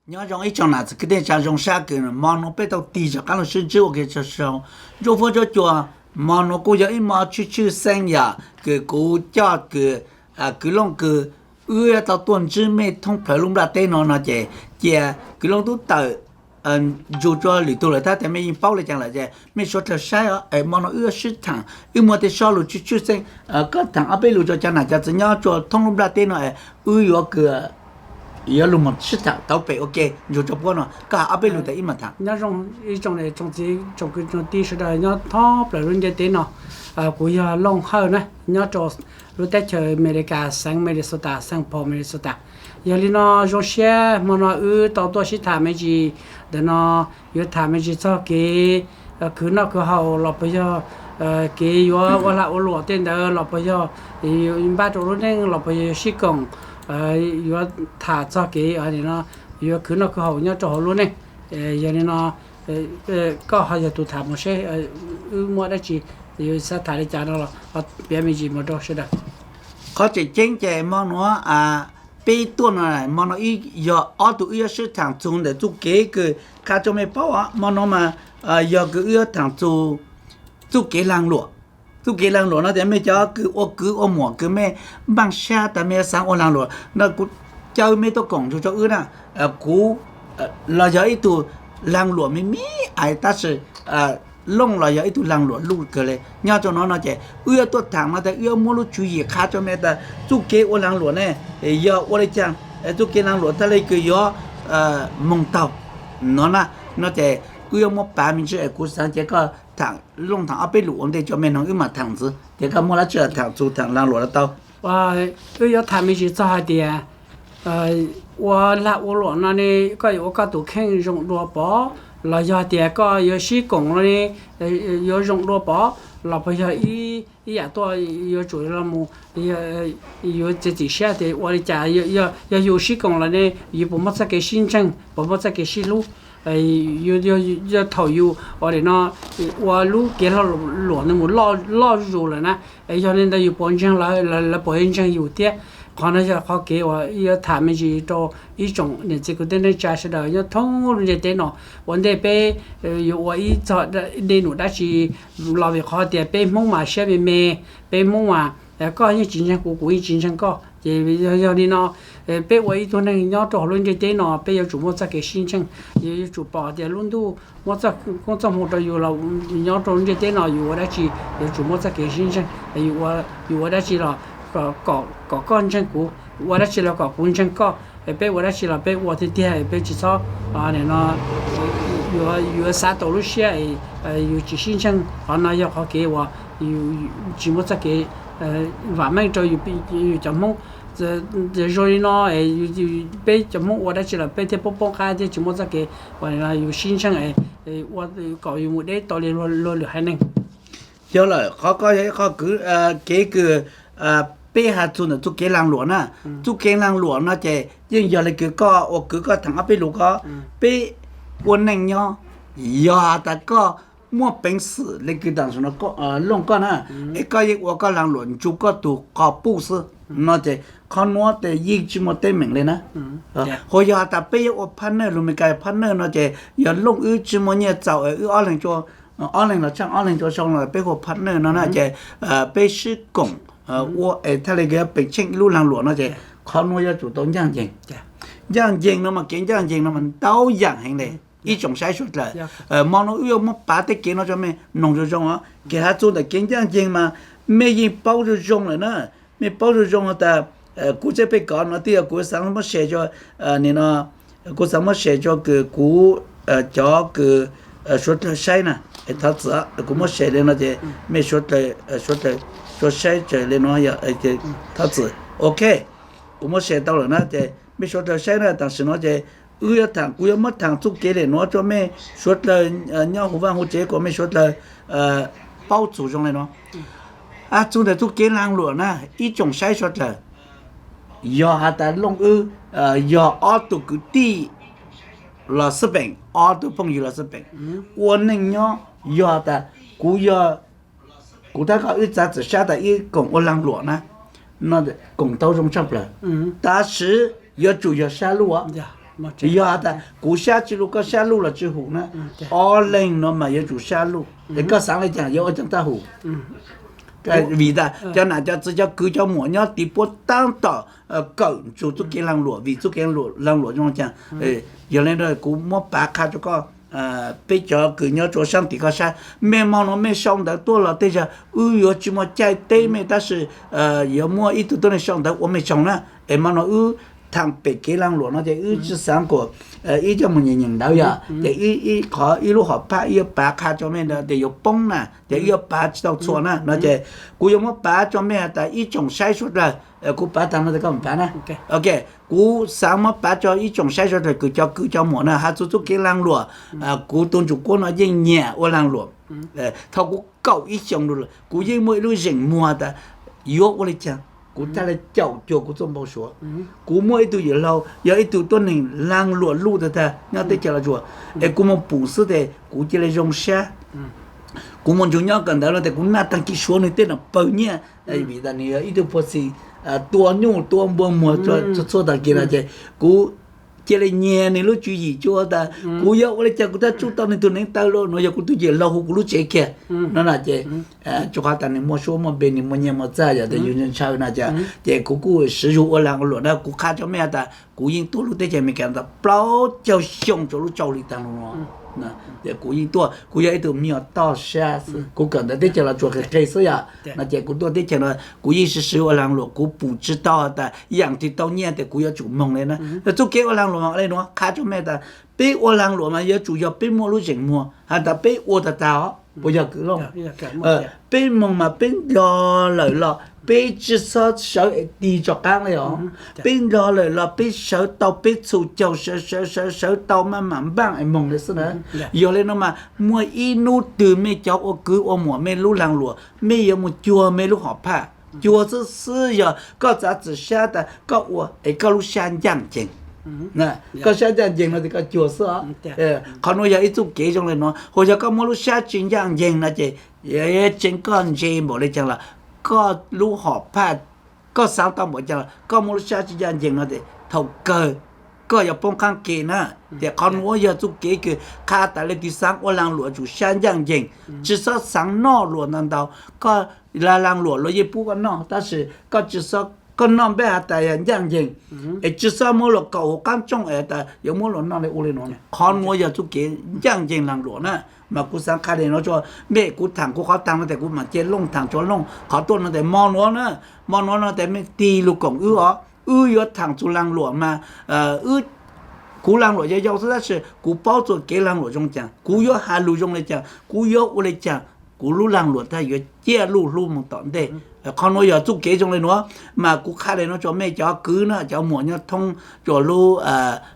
Nyob zoo ib tsoom nam txiv kwv tij neej tsa, zoo sab kws hmo nuav peb tau tig rov qaab lug sib ntsib ua ke rua sau Ntsuab Fuab Ntsuab Cua. Hmo nuav kuj yog ib hmo tshwj tshwj xeeb yom, kws kuv coj kws kwv Looj kws wb yuav tau tuaj ntsib mej thoob plawg lub nplaj teb no no ces cia kwv Looj tub tawm ntsug rua lwm tug lawm tab sis mej yeej paub le caag lawm ces mej suav dlawg saib os. Hmo no wb yuav sib thaam, wb muaj tej sob lug tshwj tshwj xeeb, koj thaam ob peb lug rua cov nam cov txiv nyob rua thoob lub nplaj teb no, wb yuav kws yuav lug moog sib thaam tau pem ua ke ntsug rua puab no. Koj has ob peb lug tas wb mam thaam. Nyob zoo ib tsoom txiv tsoom kwv tsoom tij sawv daws nyob thoob plawg lub ntiaj teb no. Kuv yog Looj Hawj na, nyob rua lub teb chaws Amelikas, xeev Minnesota, Saint Paul, Minnesota. Yog li no zoo siab hmo no wb tau tuaj sib thaam me ntsis, ntawm no yuav thaam me ntsis txog kev khwv noj khwv haus los puas yog kev yuav ua lag ua luam tej ntawd los puas yog npaj rua lub neej los puas yog sib koom, yuav thaam txog kev no yuav khwv noj khwv haus nyob rua hauv lub neej. Yog li no koj ho yog tug thaam moog seb wb muaj dab tsi yuav xav thaam li cas no los piav me ntsis moog rua sawv daws. Qhov tseem ceeb ces hmo nuav peb tuaj no, hmo no wb yog ob tug wb yuav sib thaam txug ntawm txuj kev kws qha rua mej paub os. Hmo nuav mas yog kws wb yuav thaam txug txuj kev laag luam. Txuj kev laag luam no tas mej cov kws ua kwv ua muam kws mej npaaj sab tas mej yuav xaav ua laag luam no kuv caw mej tuaj koom ntsug rua wb na. Kuv los yog ib tug laag luam me me ais tab sis Looj los yog ib tug laag luam luj kawg le. Nyob rua no no ces wb yuav tuaj thaam no tas wb yuav muab lub tswv yim qha rua mej tas txuj kev ua laag luam ne yog ua le caag, txuj kev laag luam thaaj le kws yuav moog taug no na. No ces wb yuav muab pav me ntsis es kuv xaav cia koj thaam Looj thaam ob peb lus ua ntej rua mej noog wb mam thaam ntxiv. Ces koj muaj dab tsi los thaam txug thaam laag luam los tau. Wb yuav thaam me ntsis txog hais tias ua lag ua luam no ne koj yuav ua koj tus kheej zoo dua pov los yog tias koj yuav sib koom no ne yuav zoo dua pov los puas yog ib yam tuaj yuav tsum los mus yuav txiav txim siab tias ua li cas. Yog yus sib koom los ne yus puas muaj txoj kev sib ntseeg, puas muaj txoj kev sib hlub. Yog thaum yus ua li no ua lub kev lag luam no mus loj zuj zus lawm na, yog li ntawd yus puas ntseeg lawv, lawv puas ntseeg yus thiab. Qhov no yog qhov kev uas yuav thaam me ntsis rau ib tsoom niam txiv kwv tij neej tsa sawv daws nyob thoob lub ntiaj teb no. Ua ntej peb yuav ua ib txog dej num dab tsi los vim qhov tias peb Hmoob mas siab me me, peb Hmoob mas koj yeej tsis ntseeg kuv, kuv yeej tsis ntseeg koj. Ces yog li no peb ua ib tug neeg nyob rau hauv lub ntiaj teb no peb yuav tsum muaj txoj kev sib ntseeg. Yus yuav tsum pom tias lub ntuj muab txoj koob txoj hmoo rau yus los nyob rau lub ntiaj teb no yus ua dab tsi yuav tsum muaj txoj kev sib ntseeg. Yus ua dab tsi los kom koj ntseeg kuv, ua dab tsi los kom kuv ntseeg koj. Peb ua dab tsi los peb ua tiag tiag, peb tsis txhob no yuav xav tau lub siab yus tsis sib ntseeg. Qhov no yog qhov kev uas tsis muaj txoj kev vam meej rau yus cov Hmoob. Zoo li no peb cov Hmoob ua dab tsi los peb thiaj poob poob qab thiab tsis muaj txoj kev uas yus sib ntseeg ua kom yus mus deb tau li luag lwm haiv neeg. Yog lawm, qhov ko yog ib qho kev kws peb has txug ntawm txuj kev laag luam na. Txuj kev laag luam no ces yeej yog le kws koj ua kwv koj thaam ob peb lus ko, peb ua neej nyob, yog has tas koj muaj peev xwm le kws tam sim no Looj koj na, es koj yeej ua koj laag luam ntsug koj tug qhov puj xwb no ces qhov nuav ces yeej tsis muaj teeb meem le na. Hu yog has tas peb yuav ua partner, lus Meskas partner no ces yog Looj wb tsis muaj nyiaj txaus wb ob leeg, ob leeg los tshaaj ob leeg rua sau no peb hu ua partner no na ces peb sib koom ua es thaaj le kws peem tsheej ib lub laag luam no ces qhov nuav yuav tsum tau ncaaj nceeg. Ncaaj nceeg no mas kev ncaaj nceeg no mas ntau yaam heev le. Ib tsoom saib suav dlawg, hmo no wb yuav muab pav tej kev no rua mej noog zoo zoo os. Kev has txug ntawm kev ncaaj nceeg mas mej yeej paub zoo zoo lawm na. Mej paub zoo zoo has tas kuv tsev pej kov no twb yog kuv xaav muab share rua, nim no kuv xaav muab share rua kws kuv cov kws suav dlawg saib na. Thov txim, kuv muab share le no ces mej suav dlawg, suav dlawg saib tsawg le no, thov txim. Ok, kuv muab share tau lawm na ces mej suav dlawg saib na. Tam sim no ces wb yuav thaam, kuv yuav muab thaam txuj kev le nuav rua mej suav dlawg nyob huv vaaj huv tsev kuas mej suav dlawg paub txug zoo le no. Txug ntawm txuj kev laag luam na, ib tsoom saib suav dlawg, yog has tas Looj wb yog ob tug kwv tij los xwb peem, ob tug phooj ywg los xwb peem, ua neej nyob yog has tas kuv yog, kuv tab koj wb txav txim sab tas ib koom ua laag luam na, no koom tau zoo tshaaj plawg, tab sis yuav tsum yog sab luj. Yog tas kuv sab tsis luj koj sab luj los tsis hum na. Ob leeg no mas yuav tsum sab luj es koj xaav le caag yuav ua caag txaj hum. Vim tas cov nam cov txwv cov kwv cov muam nyob tim puab taab tom kawm txug txuj kev laag luam vim txuj kev laag luam zoo caag. Yog le ntawd kuv muab pav qha rua koj, peb cov kws nyob rua saab tim koj sab, mej moog nuav mej sau ntawv tuaj los tej zag wb yuav tsis muaj caij teb mej tab sis yuav muaj ib tug tuab neeg sau ntawv ua mej tsaug na. Es moog nuav wb thaam pem kev laag luam no ces wb tsi xaav kuas ib coj moog nyeem nyeem ntawv yog ces ib qhov ib lub hom phaj wb yuav pav qha rua mej ntawd ces yuav poob na ces wb yuav pav tsis tau txhua na no ces kuv yuav muab pav rua mej has tas ib tsoom saib suav dlawg, kuv pav taag no tas koj pav na. Ok, kuv xaav muab pav rua ib tsoom saib suav dlawg kws cov kwv cov muam na has txug txuj kev laag luam. Kuv tug Ntsuj Kuab no yeej nyiam ua laag luam. Thaum kuv kaum ib xyoos lawm kuv yeej muaj ib lub zeem muag tas yuav ua le caag kuv txhaj le caum cuag kuv txuj npau suav. Kuv muaj ib tug yawm laug yog ib tug tuab neeg laag luam luj tag tag nyob teb chaws Los Tsuas, es kuv moog pum xwb tes kuv cia le zoo sab. Kuv moog nrug nyob kawm ntawv no tes kuv naj taag kis suav nwg tej no pawg nyiaj, vim tas nwg yog ib tug puag xim tua nyuj tua npua muag txhua taag kis no ces kuv cia le nyiag nwg lub tswv yim cuag tas kuv yuav ua le caag kuv txhaj tsuj tau nwg tug neev taw lawm no yog kuv tug yawm laug hu kuv lub tsev kiag no na ces tsuas qhov tas nwg muaj suab muaj npe nwg muaj nyiaj muaj txag yog tas yug ntshaw na ces kuv kuj siv zug ua laag ua luam na kuv qha rua mej has tas kuv yeej tuaj lub teb chaws Amelikas tas plaub caug xyoo rua lub tsau hli taag lug no. Ces kuv yeej tuaj kuv yog ib tug me nyuam toj sab xwb kuv kawm ntawv teb chaws Los Tsuas qis qis xwb yom no ces kuv tuaj teb chaws no kuv yeej siv siv ua laag luam kuv pum tsi tau has tas yaam twg tau nyiaj tes kuv yuav tsum moog le na. Txuj kev ua laag luam mas le nuav qha rua mej tas peb ua laag luam mas yuav tsum yog peb muaj lub zeem muag has tas peb ua tag tag os puas yog Kwv Looj? Peb moog mas peb nrog lawm los peb tsi xob sawv es tig tso qaab le os. Peb nrog lawm los peb sawv tau peb txhum caug sawv sawv sawv sawv tau maj mam npaaj es moog le xwb na. Yog le no mas muaj ib nub twg mej cov ua kwv ua muam mej lub laag luam mej yuav mus cuag mej lub hom phaj, cuag xwb xwb yog koj txav txim sab tas koj ua es koj lub sab ncaaj nceeg. Koj sab ncaaj nceeg no tes koj cuag xwb os. Qhov nuav yog ib txuj kev zoo le nuav, hu yog koj muab lub sab tsi ncaaj nceeg no ces tseev koj ntse npaum le caag los koj lub hom phaj koj xaav tau npaum caag los koj muab lub sab tsi ncaaj nceeg no tes thaum kawg koj yuav poob qaab ke na. Ces qhov nuav yog txuj kev kws qha tas leej twg xaav ua laag luam tsum sab ncaaj nceeg, tsi xob xaav noj luam ntau ntau. Koj laag luam luag yeej pub koj noj tab sis koj tsi xob, koj noj npeb has tas yog ncaaj nceeg, es tsi xob muab luag kaum huv qaab tsooj es tas yuav muab luag noj le ua le nuav. Qhov nuav yog txuj kev ncaaj nceeg laag luam na. Mas kuv xaav qha le nuav rua mej, kuv thaam kuv qhov taag no tes kuv maam cia looj thaam rua looj qhov tuaj no tes mo nuav na, mo nuav no tes mej tig lug koom wb os, wb yuav thaam txug laag luam mas kuv laag luam yog yau xwb tab sis kuv paub txuj kev laag luam zoo caag, kuv yuav has lug zoo le caag, kuv yuav ua le caag, kuv lub laag luam txhaj yuav ciaj luj hlub moog tom ntej. Qhov nuav yog txuj kev zoo le nuav, mas kuv qha le nuav rua mej cov kwv na cov muam nyob thoob rua lub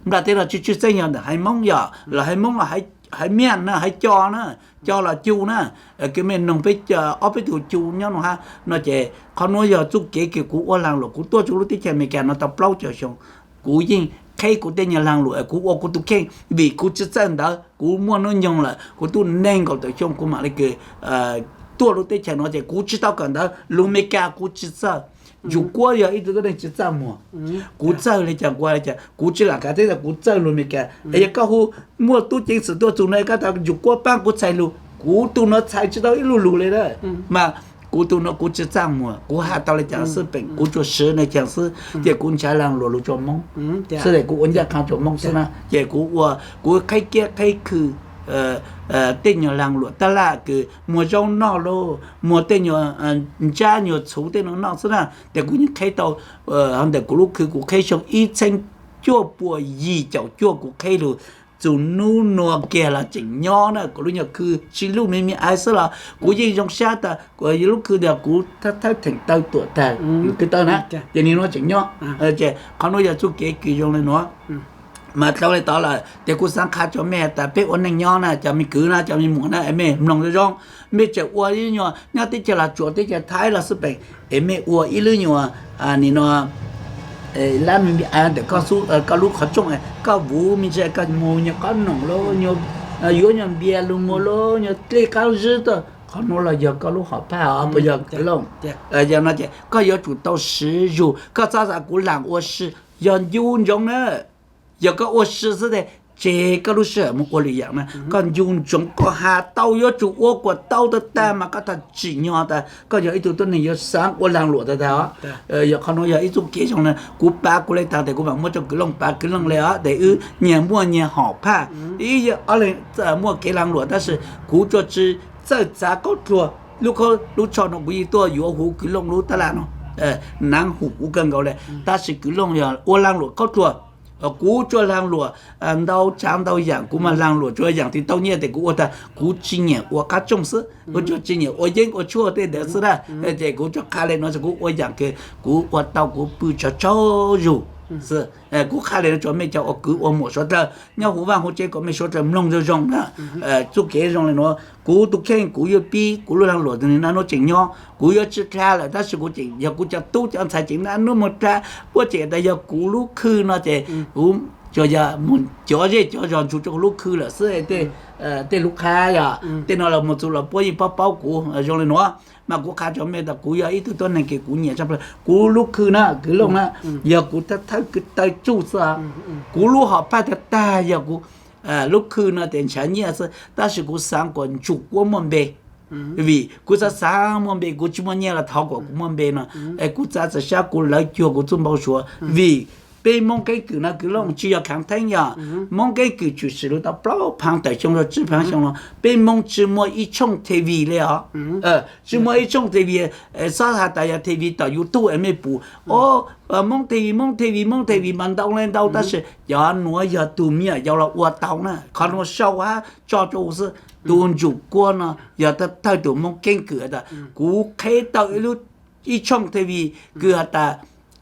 nplaj teb no tsi tshwj xeeb yog ntawm haiv Moob yog los haiv Moob los haiv Miaj na haiv Co na, Co los Cu na, kws mej noog peb ob peb tug Cu nyob nuav hab no ces qhov nuav yog txuj kev kws kuv ua laag luam kuv tuaj rua lub teb chaws Amelikas no tau plaub caug xyoo. Kuv yeej qheb kuv tej nyuag laag luam kuv ua kuv tug kheej vim kuv tsi txawj ntawv kuv muaj hnub nyoog lawm kuv tuaj neeg nkaum tawm xyoo kuv maam le kws tuaj lub teb chaws nuav ces kuv tsi tau kawm ntawv lug Amelikas kuv tsi txawj. Ntsuj Kuab yog ib tug tuab neeg tsi txaj muag, kuv txawj le caag kuv has le caag kuv tsi lam kav teb tas kuv txawj lug Amelikas es yog koj hu muaj tub ceev xwm tuaj txug no koj tas Ntsuj Kuab paab kuv txhais lug, kuv tug nuav txhais tsi tau ib lug lug le na. Mas kuv tug nuav kuv tsi txaj muag kuv has tau le caag xwb peem kuv tsuas siv le caag xwb ces kuv nrhav laag luam lug rua Moob xwb es kuv ua ncaaj qha rua Moob xwb na ces kuv ua kuv qheb kiab qheb khw tej nyuag laag luam taj laj kws muag zaub noj lauj muag tej nyuag ntsab nyuag txhuv tej no noj xwb na. Ces kuv yeej qheb tau, ntawm kuv lub khw kuv qheb xyoo ib txheeb cuaj puas yim caum cuaj kuv qheb lug, txug nub nua kiag los tseem nyob na. Kuv lub nyuag khw tsi luj me me aiv xwb los kuv yeej zoo sab tas kuv lub khw ntawd kuv thawb theem taw tuam tag, khw taw na, ces nwg nuav tseem nyob. Ces qhov nuav yog txuj kev kws zoo le nuav. Mas dlhau le tod lawm ces kuv xaav qha rua mej tas peb ua neej nyob na cov me kwv na cov me muam na mej mloog zoo zoo, mej tseem ua ib nyuag nyob teb chaws Los Tsuas teb chaws Thaib los xwb peem es mej ua ib lub nyuag nim no lab me me ntawm koj lub qhov rooj, koj vuv me ntsis koj mus nyuag qab noom lauj, yuav nyuag npias lug muag lauj, nyuag dlej qaab zib tuaj, qhov nuav los yog koj lub hom phaj os puas yog Kwv Looj? Yog no ces koj yuav tsum tau siv zug, koj txhob xav kuv laam ua si, yog ncu ntsoov na. Yog koj ua si xwb tes tseg koj lub sij hawm mus ua lwm yam na. Koj ncu ntsoov koj has tau yuav tsum ua kom tau tag tag mas koj tsis tsim nyog tas koj yog ib tug tuab neeg yuav xaav ua laag luam tag tag os. Yog qhov nuav yog ib txuj kev zoo na, kuv pav kuv le taag tes kuv maam muab rua Kwv Looj pav Kwv Looj le os, tes wb nyias muaj nyias hom phaj. Ib yog ob leeg muaj kev laag luam tab sis kuv tsuas tsi txawj txav khaub dluag. Lub khaub lub tsho no kuv yeej tuaj yuav huv Kwv Looj lub tab laj no, naav hum kuv kawg nkaus le. Tab sis Kwv Looj yog ua laag luam khaub dluag, kuv tsuas laag luam ntau tsaav ntau yaam, kuv mas laag luam tsuas yaam twg tau nyiaj tes kuv ua tag, kuv tsis nyiam ua qab tsooj xwb, kuv tsuas tsis nyiam ua yeeb ua tshuaj tej ntawd xwb na. Ces kuv tsuas qha le nuav, kuv ua yaam kws kuv ua tau kuv pw tsaug tsaug zug. Kuv qha le nuav rua mej cov ua kwv ua muam suav dlawg nyob huv vaaj huv tsev kom mej suav dlawg mloog zoo zoo na. Txuj kev zoo le nuav, kuv tus kheej kuv yuav pib kuv lub laag luam naj nub tseem nyob, kuv yuav tsi dlha lawm tab sis kuv tseem yog kuv cov tub cov ntxhais tseem naj nub moog dlha, puab tseem tas yog kuv lub khw no ces kuv tsuas yog mus cov zej cov zos ntsug rua kuv lub khw lawm xwb. Tej lub qha yog tej no los mus txug los puab yeej paub paub kuv zoo le nuav. Mas kuv qha rua mej tas kuv yog ib tug tuab neeg kws kuv nyiam tshaj plawg kuv lub khw na Kwv Looj na, yog kuv thawj thawj kws taw tsuj xwb. Kuv lub hom phaj tag tag yog kuv lub khw no tes nrhav nyiaj xwb, tab sis kuv xaav kuas Ntsum Kuab muaj npe. Vim kuv xaav xaav muaj npe, kuv tsis muaj nyiaj los thov kuas kuv muaj npe no. Es kuv txav txawm sab kuv lawv cuag kuv txuj npau suav vim peb Moob keeb kwm no Kwv Looj tsis yog khaav theeb yog Moob keeb kwm tshwm sim lug tau plaub phaav tawm xyoo rua tsib phaav xyoo no peb Moob tsis muaj ib tshooj TV le os. Tsis muaj ib tshooj TV, xob has tas yog TV tom YouTube es mej pum, o, Moob TV, Moob TV, Moob TV mas ntau le ntau tab sis cov nuav yog tug me nyuam yaus los ua tau na. Qhov nuav sau hab tso rua xwb, tus Ntsum Kuab no yog thawj tug Moob keeb kwm tas kuv qheb tau ib lub, ib tshooj TV kws has tas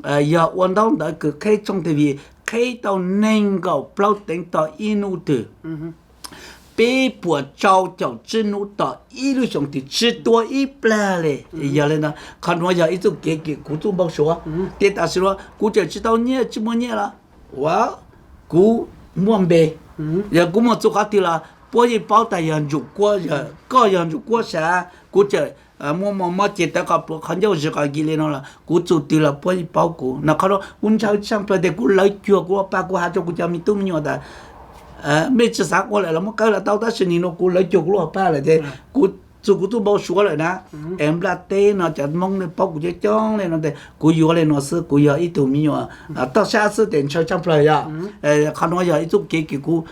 yog ua ntaub ntawv kws qheb tshooj TV, qheb tau neeg nkaum plaub teev tom ib nub twg, peb puas tsau caum tsib nub tom ib lub xyoo twg tsi tua ib plag le. Yog le ntawd qhov nuav yog ib txuj kev kws kuv txuj npau suav. Ces tam sim nuav kuv tseem tsis tau nyiaj tsis muaj nyiaj los ua kuv muaj npe. Yog kuv muaj txuj qhov twg los puab yeej paub tas yog Ntsum Kuab, yog koj yog Ntsum Kuab sav, kuv tseem muaj mob mob ces tawv qhov pluav qhov ncauj zig qhov nkig le no los kuv txug twg los puab yeej paub kuv no. Qhov nuav kuv ntshaw tshaaj plawg tes kuv lawv cuag kuv ua pab kuv has rua kuv cov me tub me nyuam tas mej tsi xaav ua lawm los muab qawb los tau tab sis nim nuav kuv lawv cuag kuv lub hom phaj lawm tes kuv txug kuv txuj npau suav lawm na. Es nplaj teb no cov Moob le paub kuv coob coob le no tes kuv yuav le nuav xwb, kuv yog ib tug me nyuam toj sab xwb tes ntshaw tshaaj plawg yog. Qhov nuav yog ib txuj kev kws kuv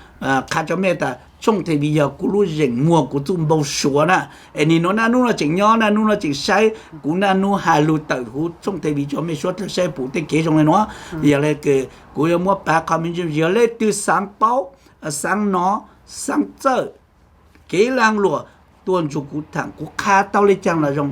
qha rua mej tas tshooj TV yog kuv lub zeem muag kuv txuj npau suav na. Es nim nuav naj nub no tseem nyob, naj nub no tseem saib kuv naj nub has lug tawm huv tshooj TV rua mej suav dlawg saib pum tej kev zoo le nuav. Yog le kuv yuav muab pav qhov me ntsis, yog leej twg xaav paub, xaav nov, xaav txawj kev laag luam tuaj nrug kuv thaam, kuv qha tau le caag los zoo.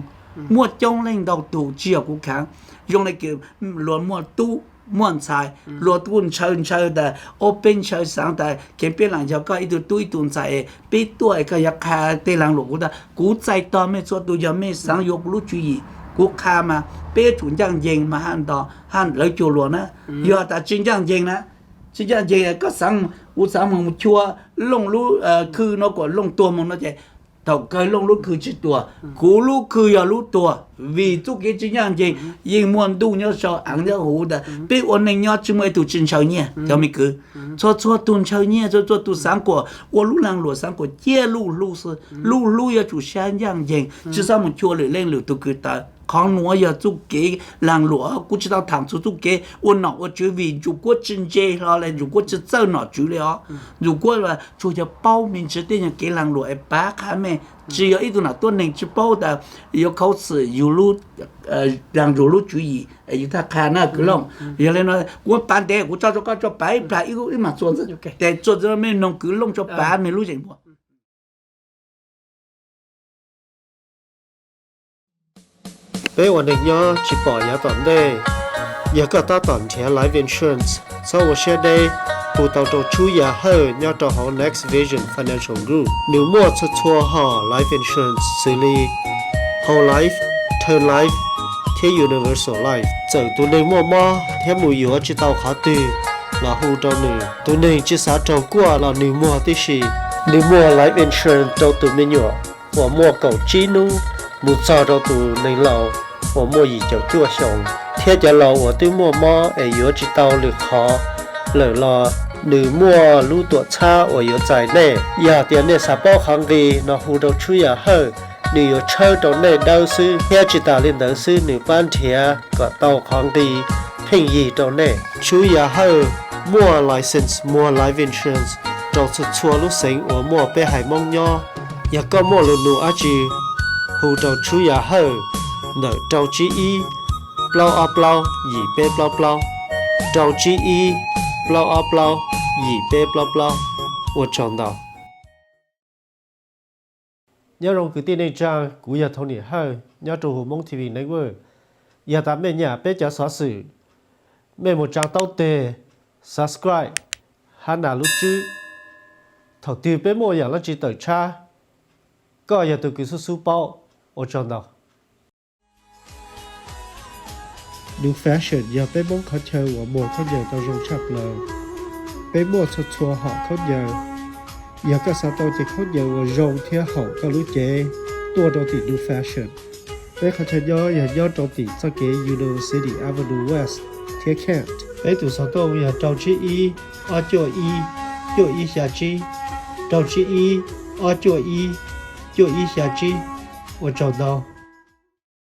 Muaj coob leej ntau tug tsi yog kuv khaav, zoo le kws luag muaj tub muaj ntxhais, luag kuj ntshaw ntshaw tas, o, peb ntshaw xaav tas kev peb laam yog koj ib tug tub ib tug ntxhais, peb tuaj es koj yuav qha tej laag luam kuv tas, kuv txais tog mej txhua tug, yog mej xaav yuav kuv lub tswv yim kuv qha mas peb yuav tsum ncaaj nceeg mas haj nto haj lawv cuag luag na. Yog tas tsi ncaaj nceeg na, tsi ncaaj nceeg koj xaav, kuv xaav moog chua Looj lub khw no kuas Looj tuag moog no ces thaum kawg Looj lub khw tsi tuag, kuv lub khw yog lub tuag, vim txuj kev tsi ncaaj nceeg. Yeej muaj ntuj nyob sau aav nyob huv tas peb ua neej nyob tsi muaj ib tug tsi ntshaw nyiaj cov me kwv. Txhua txhua tug ntshaw nyiaj, txhua txhua tug xaav kuas ua lub laag luam xaav kuas ciaj luj hlub xwb. Luj hlub yuav tsum sab ncaaj nceeg, tsi xob moog chua lwm leej lwm tug kwv tawv. Qhov nuav yog txuj kev laag luam, kuv tsi tau thaam txug txuj kev ua nom ua tswv vim Ntsum Kuab tsi ntse hlo le Ntsum Kuab tsi txawj nom tswv le os. Ntsum Kuab tsuas yog paub me ntsis tej nyuag kev laag luam es pav qha mej, tsi yog ib tug nam tuab neeg tsi paub tas yuav khaus xwm yug lub laag Ntsum lub tswv yim es yug thaj qha na kwv Looj. Yog le no kuv pav ntev kuv tso rua koj tso pav ib plag ib maam txuas ntxiv, tes txuas ntxiv mej noog kwv Looj tso pav mej lub zeem muag. Peb ua neeg nyob tsis pom yav tom ntej. Yog koj tab tom nrhiav life insurance, txhob ua siab deb, hu tau rau Tshub Yaj Hawj nyob rau hauv Next Vision Financial Group. Nws muaj txhua txhua hom life insurance xws li whole life, term life thiab universal life. Txawm tus neeg muaj mob thiab mus yuav tsis tau qhov twg los hu rau nws. Tus neeg tsis xav raug kuaj los nws muag tib si. Nws muag life insurance rau tus me nyuam uas muaj kaum tsib hnub mus txog rau tus neeg laus uas muaj yim caum cuaj xyoos, thiab cov laus uas twb muaj mob es yuav tsis tau lwm qhov lawm los Nws muaj lub tuam txhab uas yuav txais nej. Yog tias nej xav paub qhov nqi no hu rau Tshub Yam Hawj, nws yuav tshawb rau nej dawb xwb, thiab tsis tas li ntawd xwb nws pab nrhiav kom tau qhov nqi pheej yig rau nej. Tshub Yam Hawj muaj license muag life insurance rau txhua txhua lub xeev uas muaj peb haiv Hmoob nyob. Yog koj muaj lus nug dab tsi, hu rau Tshub Yam Hawj ntawm rau tsib ib, plaub ob plaub, yim peb plaub plaub, rau tsib ib, plaub ob plaub, yim peb plaub plaub. Ua tsaug ntau. Nyob zoo kwv tij neej tsa, kuv yog Thoob Niam Hawj nyob rau huv Hmoob T V Network. Yog tas mej nyiam peb cov xov xwm, mej mus tsaa taub teg, subscribe, hab nas lub tswb. Thaum twg peb muaj yaam dlaab tsi tawm tshab, koj yog tug kws xub xub paub. Ua tsaug ntau. New Fashion yog peb Moob qhov chaw uas muag khaub ncaws tau zoo tshaj plaws. Peb muaj txhua txhua hom khaub ncaws. Yog koj xav tau cev khaub ncaws uas zoo thiab haum koj lub cev, tuaj rau tim New Fashion. Peb qhov chaw nyob yog nyob rau tim txoj kev University Avenue West thiab Kent. Peb tus xov tooj yog rau tsib ib, ob cuaj ib, cuaj ib xya tsib, rau tsib ib, ob cuaj ib, cuaj ib xya tsib. Ua tsaug ntau.